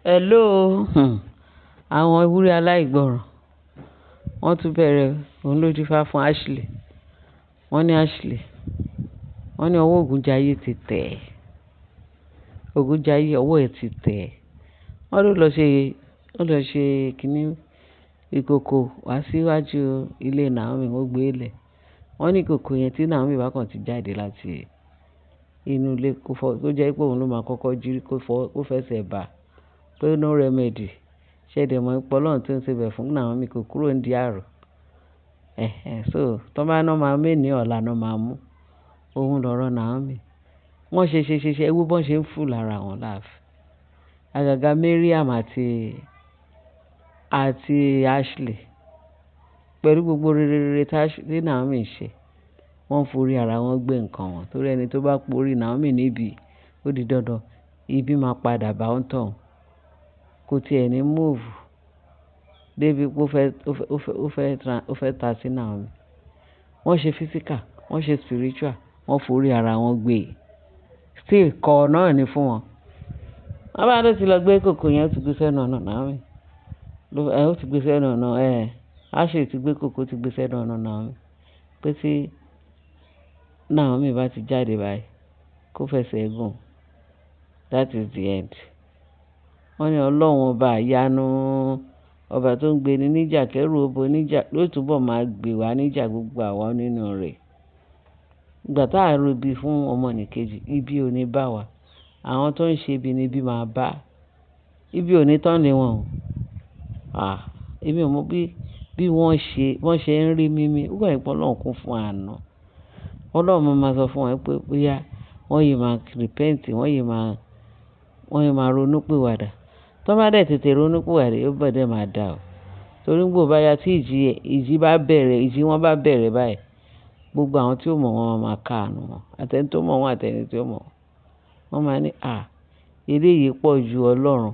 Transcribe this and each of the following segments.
Hello. Àwọn ewúrẹ́ aláìgbọràn, wọ́n tún bẹ̀rẹ̀ òun ló dífá fún Ashley. Wọ́n ní Ashley, wọ́n ní ọwọ́ Ògúnjayé ti tẹ̀ ẹ́. Ògúnjayé ọwọ́ ẹ̀ ti tẹ̀ ẹ́. Wọ́n ló lọ ṣe, ó lọ ṣe kíní ìkòkò wá síwájú ilé Naomi, ó gbé lẹ̀. Wọ́n ní ìkòkò yẹn tí Naomi bá kàn ti jáde láti inú ilé kó fọ́, kó jẹ́ pé òun ló máa kọ́kọ́ jí kó fọ́, kó fẹsẹ̀ bà. Pé no remedy. Ṣé ẹ dẹ̀ mọ̀ pé Ọlọ́run tó ń ṣe bẹ̀ fún Naomi kò kúrò ní di àrò. Ẹ̀hẹn. So, tí wọ́n bá ná máa mú ní ọ̀la náà máa mú. Òun lọ̀rọ̀ Naomi. Wọ́n ṣe, ṣe, ṣe, ṣe, ẹ wo bọ́n ṣe ń fù lára wọn láàfin. Àgàgà Mariam àti Ashley. Pẹ̀lú gbogbo rere rere tí Naomi ń ṣe, wọ́n ń forí ara wọn gbé nǹkan wọn. Torí ẹni tó bá porí Naomi níbí, ó di dandan, ibi máa padà bá òun tán. Kò tí ẹ ní move débi pé ó fẹ́, ó fẹ́, ó fẹ́, ó fẹ́, ó fẹ́ ta sí Naomi. Wọ́n ṣe physical, wọ́n ṣe spiritual, wọ́n forí ara wọn gbé. Still kọ́ náà ni fún wọn. Wọ́n bá ló ti lọ gbé kòkò yẹn, ó ti gbé sẹ́nu ọ̀nà Naomi. Ẹ, ó ti gbé sẹ́nu ọ̀nà, ẹ, Ashley ti gbé kòkò, ó ti gbé sẹ́nu ọ̀nà Naomi. Pé tí Naomi bá ti jáde báyìí, kó fẹsẹ̀ gùn. That is the end. Wọ́n ní Ọlọ́run ọba ìyanu, ọba tó ń gbé ni níjà kẹ́rù obo níjà, ló túbọ̀ máa gbé wa níjà gbogbo àwa nínú rẹ̀. Ìgbà tá a ro ibi fún ọmọnìkejì, ibi ò ní bá wa. Àwọn tó ń ṣe ibi ni ibi máa bá. Ibi ò ní tán lé wọn o. À, èmi ò mọ bí wọ́n ṣe ń rí mímí. Ó kàn jẹ́ pé Ọlọ́run kún fún àánú. Ọlọ́run máa ma sọ fún wọn pé bóyá wọ́n yìí máa repent, wọ́n yìí máa ronú pìwàdà. Tí wọ́n bá dẹ̀ tètè ronú pìwàdà, ó bẹ̀ dẹ̀ máa dà o. Torí gbogbo bá yá tí ìjì bá bẹ̀rẹ̀, ìjì wọn bá bẹ̀rẹ̀ báyìí, gbogbo àwọn tí ó mọ̀ wọ́n máa káàánú wọn. Àti ẹni tó mọ̀ wọ́n àti ẹni tí ó mọ̀ wọ́n. Wọ́n máa ní, à, eléyìí pọ̀ ju Ọlọ́run.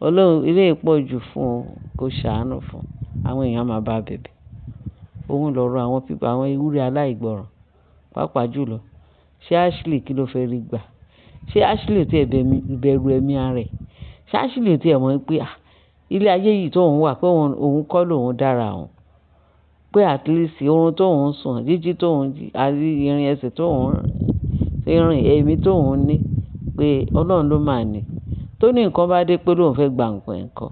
Ọlọ́run, eléyìí pọ̀ ju fún un, kó ṣàánú fún un. Àwọn èèyàn máa bá bẹ̀bẹ̀. Òun lọ̀rọ̀ àwọn people, àwọn ewúrẹ́ aláìgbọràn. Pàápàá jùlọ. Ṣé Ashley kí ló fẹ́ rí gbà? Ṣé Ashley ò tí ì bẹ̀rù ẹ̀mí ara rẹ̀? Ṣé Ashley ò tí ì mọ̀ pé, à, ilé ayé yìí tó ń wà pé òun kọ́ lòun dára òun. Pé at least oorun tó ń sùn, jíjí tó ń jí, àti ìrìn ẹsẹ̀ tó ń rìn, ẹ̀mí tó ń ní, pé Ọlọ́run ló máa ní. Tó ní nǹkan bá dé pé lóun fẹ́ gba nǹkan ẹ̀ ńkọ́.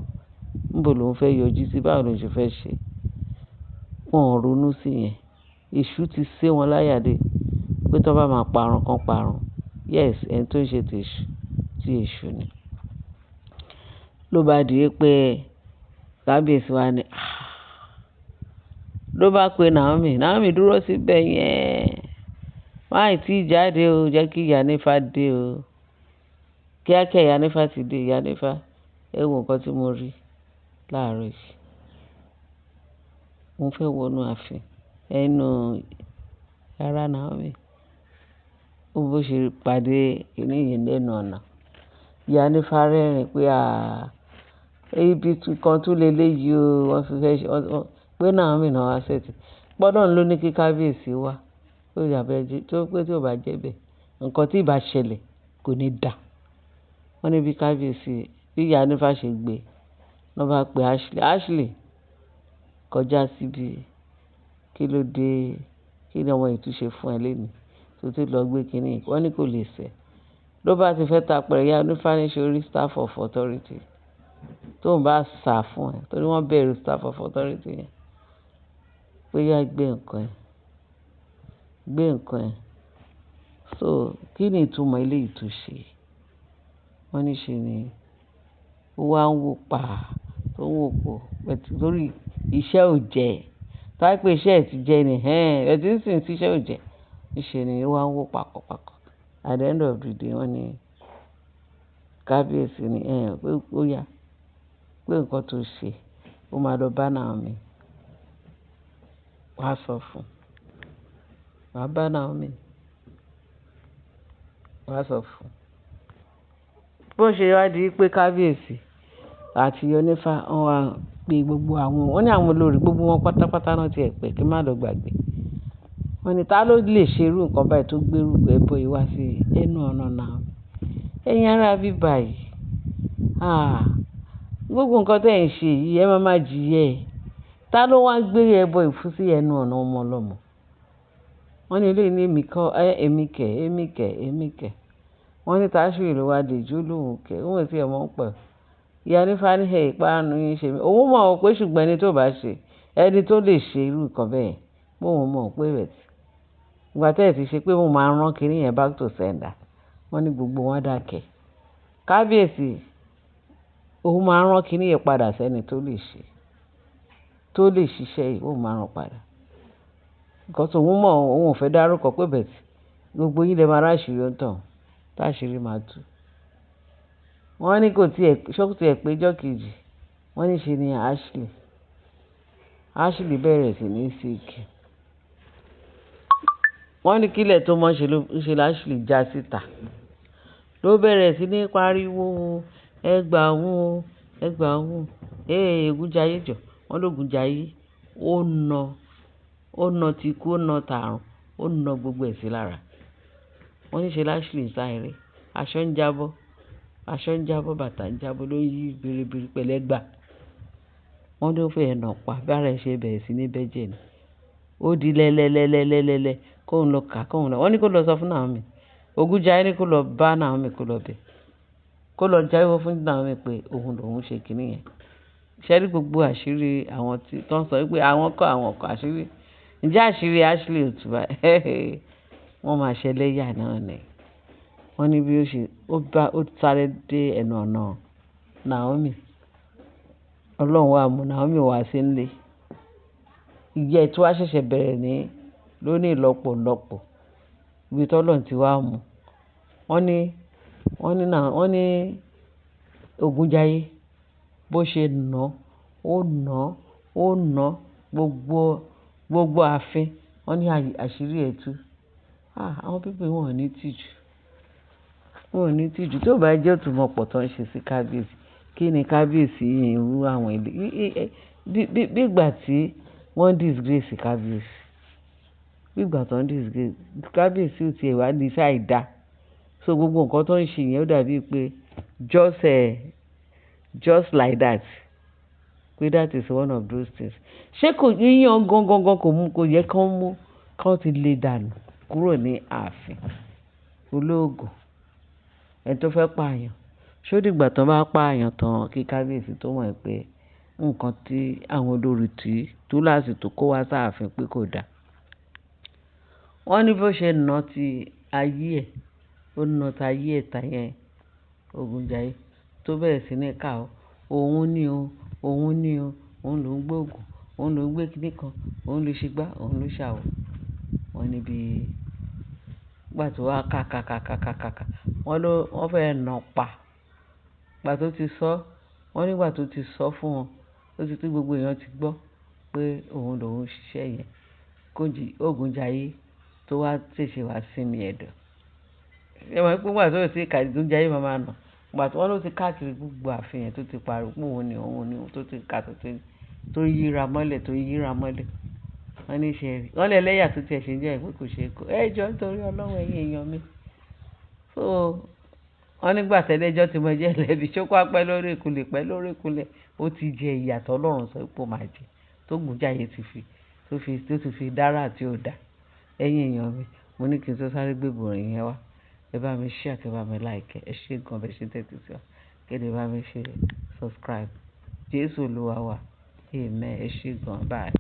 Níbo lòun fẹ́ yọjú sí, báwo lòun ṣe fẹ́ ṣe? Wọn ò ronú sí yẹn. Èṣù ti sé wọn láyà dé pé tí wọ́n bá máa parun kan parun. Yes, ẹni tó ń ṣe ti èṣù, tí èṣù ni. Ló bá di pé kábíyèsí wa ní, ah! Ló bá pe Naomi, Naomi dúró síbẹ̀ yẹn. Má ì tí jáde o, jẹ́ kí ìyá Nífà dé o. Kíákíá ìyá Nífà ti dé, ìyá Nífà, ẹ wo nǹkan tí mo rí láàárọ̀ yìí. Mo fẹ́ wọnú ààfin, ẹnu yàrá Naomi. Ó bó ṣe pàdé kíní yìí lẹ́nu ọ̀nà. Ìyá Nífà rẹ́rìn pé à, ibi kan tún lé lé yìí o. Wọ́n fi fẹ́ ṣe, wọ́n, pé Naomi náà wá ṣẹ́ẹ̀tì. Pọ́lọ́run ló ní kí kábíyèsí wá. Ó yà bẹ́ẹ̀ jí, tó pé tí ò bá jẹ́ bẹ́ẹ̀, nǹkan tí ì bá ṣẹlẹ̀ kò ní dà. Wọ́n ní bí kábíyèsí, bí ìyá Nífà ṣe gbé, lọ́ bá pe Ashley. Ashley kọjá síbi, kí ló dé? Kí ni ọmọ yìí tún ṣe fún ẹ léèní? Tó ti lọ gbé kíní, wọ́n ní kò lè ṣẹ. Ló bá ti fẹ́ ta pẹ̀rẹ̀, ìyá Nífà ní ṣe orí staff of authority. Tó ń bá sá fún ẹ, torí wọ́n bẹ̀rù staff of authority yẹn. Pé yá gbé nǹkan ẹ, gbé nǹkan ẹ. So, kí ni ìtumọ̀ eléyìí tó ṣe? Wọ́n ní ṣe ni ó wá ń wò pa, tó ń wò pọ̀, but torí iṣẹ́ ò jẹ́. Tó bá pé iṣẹ́ ẹ ti jẹ́ ni, ẹ́n, ẹ ti ń sìn tí iṣẹ́ ò jẹ́. Níṣe ni ó wá ń wò pàkọ̀pàkọ̀. At the end of the day, wọ́n ní kábíyèsí ní, ẹ́n, pé ó yá, pé nǹkan tó ṣe, ó máa lọ bá Naomi. Wá sọ fún. Wá bá Naomi. Wá sọ fún. Bó ṣe wá di pé kábíyèsí àti onífá wọ́n wá pe gbogbo àwọn, wọ́n ní àwọn olórí gbogbo wọn pátápátá náà tí ẹ pé kí má lọ gbàgbé. Wọ́n ní tá ló lè ṣe irú nǹkan báyìí tó gbé irú ẹbọ yìí wá sí ẹnu ọ̀nà Naomi. Ẹ̀yin ará bí báyìí, Ah, gbogbo nǹkan tí ẹ̀ ń ṣe yìí, ẹ máa máa jìyà ẹ. Ta ló wá gbé ẹbọ ìfún sí ẹnu ọ̀nà ọmọ ọlọ́mọ? Wọ́n ní eléyìí ní èmi kọ́, ẹ́, èmi kẹ̀, èmi kẹ̀, èmi kẹ̀. Wọ́n ní Ashley ló wá dé ju lóhùn kẹ̀. Òun ò tí ẹ mọ̀ ń pẹ̀. Ìyá onífá ní, "Hey, ìpanu yín ṣe mí." Òun mọ̀ pé ṣùgbọ́n ẹni tó bá ṣe, ẹni tó lè ṣe irú nǹkan bẹ́ẹ̀, pé òun mọ̀ pé bẹ́ẹ̀ tí. Ìgbà tí ẹ ti ṣe pé òun máa rán kiní yẹn back to sender. Wọ́n ní gbogbo wọn dákẹ́. Kábíyèsí, òun máa rán kiní yẹn padà sẹ́ni tó lè ṣe, tó lè ṣiṣẹ́ yìí, òun máa rán padà. Because òun mọ̀, òun ò fẹ́ dárúkọ pé bẹ́ẹ̀ tí gbogbo yín lè máa ráṣìírí òǹtàn, táṣìírí máa tú. Wọ́n ní kò tí ẹ, ṣé kò tí ẹ pé ọjọ́ kejì. Wọ́n ní ṣe ni Ashley, Ashley bẹ̀rẹ̀ sí ní sick. Wọ́n ní kílẹ̀ tó mọ́ ṣe ló, ṣe Ashley já síta. Ló bẹ̀rẹ̀ sí ní pariwo, "Ẹ gbà wọ́n o, ẹ gbà wọ́n. Ee, Ògúnjayé jọ." Wọ́n ló Ògúnjayé. Ó na tí ikú, ó na tààrùn, ó na gbogbo ẹ̀ sí lára. Wọ́n ní ṣe Ashley ń sá eré. Aṣọ ń jábọ́, aṣọ ń jábọ́, bàtà ń jábọ́ ló ń yí biribiri pẹ̀lú ẹgba. Wọ́n ló fẹ́ nà pa bí ara ẹ ṣe bẹ̀rẹ̀ sí ní bẹ́jẹ̀ ni. Ó di lẹ́lẹ́lẹ́lẹ́lẹ́lẹ́ kó ń lọ kà, kó ń lọ. Wọ́n ní kó lọ sọ fún Naomi. Ògúnjayé ní kó lọ bá Naomi kó lọ bẹ̀. Kó lọ jẹ́wọ́ fún Naomi pé òun lòún ṣe kiní yẹn. Ṣé rí gbogbo àṣírí àwọn tí tó ń sọ wípé àwọn kọ́ àṣírí. Ǹjẹ́ àṣírí Ashley ò tú báyìí? Wọ́n máa ṣe ẹlẹ́yà náà ni. Wọ́n ní bí ó ṣe, ó bá, ó sáré dé ẹnu ọ̀nà Naomi. Ọlọ́run wá mú Naomi wá sí ilé. Ìyà ẹ tí wá ṣẹ̀ṣẹ̀ bẹ̀rẹ̀ ní ló ní ìlọ́pọ̀lọ́pọ̀. Ibi tí Ọlọ́run ti wá mú. Wọ́n ní, wọ́n ní náà, wọ́n ní Ògúnjayé bó ṣe nà, ó nà, ó nà gbogbo, gbogbo ààfin. Wọ́n ní àṣírí ẹ tú. Ah, àwọn people wọ́n ò ní tìjú. Wọ́n ò ní tìjú. Tí ó bá jẹ́ òtúmọ̀pọ̀ tó ń ṣe sí kábíyèsí. Kí ni kábíyèsí yìí ń rú àwọn ilé? Bí, bí, bí ìgbà tí wọ́n disgrace kábíyèsí. Bí ìgbà tó ń disgrace kábíyèsí ò tí ì wá ní sáì dá. So gbogbo nǹkan tó ń ṣe yẹn ó dàbí pé just like that. Pé that is one of those things. Ṣé kò yíyan gan gan gan kò mú, kò yẹ kí wọ́n mú, kí wọ́n ti lè dànù kúrò ní ààfin olóògùn. Ẹni tó fẹ́ pa àyàn. Ṣé ó dìgbà tí wọ́n bá pa àyàn tán kí kábíyèsí tó mọ̀ pé nǹkan tí àwọn olórí tí túláàsì tó kó wá sáàfin pé kò da. Wọ́n ní bó ṣe na ti ayé ẹ̀, ó na ti ayé ẹ̀ tán yẹn Ògúnjayé tó bẹ̀rẹ̀ sí ní ká ọ. Òun ní o, òun ní o, òun ló ń gbé ògùn, òun ló ń gbé kiní kan, òun ló ṣe gbá, òun ló ṣàwọ̀. Wọ́n ní bí ìgbà tó wá ká ká ká ká ká ká ká, wọ́n ló, wọ́n fẹ́ nà pa. Ìgbà tó ti sọ, wọ́n nígbà tó ti sọ fún wọn, ó ti tí gbogbo èèyàn ti gbọ́ pé òun lòún ṣiṣẹ́ yẹn. Kó jí Ògúnjayé tó wá ṣèṣe wá sinmi ẹ̀dọ̀. Ẹ mọ̀ pé ìgbà tó ti ka Ògúnjayé máa ma nà. Ìgbà tí wọ́n ló ti káàkiri gbogbo ààfin yẹn tó ti pariwo pé òun ní, tó ti ka tó ti, tó yíra mọ́lẹ̀, tó yíra mọ́lẹ̀. Wọ́n ní ṣe rí. Wọ́n lé ẹlẹ́yà tó ti ẹ̀ ṣe ń jẹ́ pé kò ṣe é kó. Ẹ jọ nítorí Ọlọ́run ẹ̀yin èèyàn mi. So wọ́n nígbà tẹ́lẹ̀jọ́ tí mo jẹ́ ẹlẹ́bi, ṣé kó pẹ́ lórí ìkúnlẹ̀, pẹ́ lórí ìkúnlẹ̀. Ó ti jẹ ìyà tó Ọlọ́run sọ pé ó máa jẹ. Tó Ògúnjayé ti fi, tó fi, tó ti fi dára tí ó dá. Ẹ̀yin èèyàn mi, mo ní kí n tó sáré gbé ìbòrí yẹn wá. Ẹ bá mi share, kí ẹ bá mi like. Ẹ ṣé gan bẹ́ẹ̀ ṣe tẹ́tí sí wa. Kí ẹ bá mi ṣe subscribe. Jésù Olúwa wa. Amen. Ẹ ṣé gan. Bye.